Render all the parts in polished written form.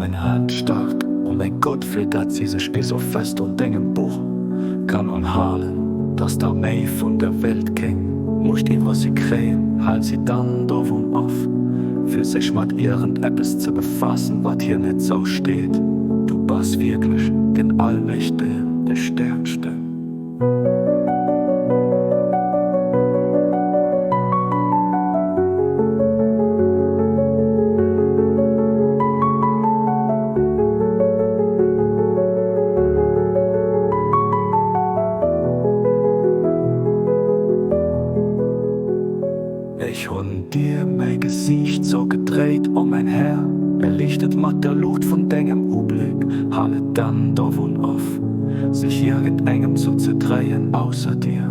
meng Hand staark, o mäi Gott, fir datt si sech esou fest un dengem Buch kann unhalen, datt d'Arméi vun der Welt keng Muecht iwwer si kréien. Hal si dann dovun of, fir sech mat iergend eppes ze befaassen, wat hir net zousteet. Du bass wierklech den Allmächtegen, de Stäerksten. Ech hunn dir mäi Gesiicht sou gedréit, o mäin Här, beliichtet mat der Luucht vun dengem Ubléck, hal et dann dovun of, sech iergendengem zouzedréien ausser dir.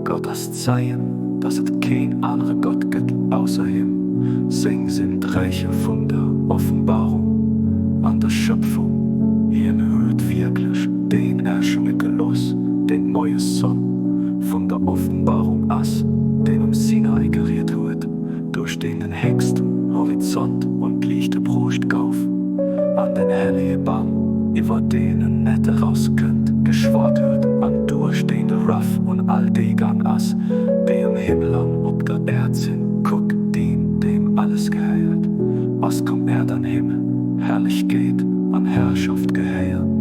Gott ass Zeien, dass et keen anere Gott gëtt ausser him. Seng sinn d'Räicher vun der Offenbarung an der Schëpfung. Hien huet wierklech deen erschénge gelooss, deen d'Moiessonn vun der Offenbarung ass, deen um Sinai geriet huet. Duerch deen den héchsten Horizont un d'Liicht ebruucht gouf, an den hellege Bam, iwwer deen en net erauskënnt, geschwat huet, an duerch deen de Ruff un all déi gaang ass, déi am Himmel an op der Äerd sinn, Kuck, deen, deem alles gehéiert, ass komm, Äerd an Himmel, Herrlechkeet an Herrschaft gehéieren.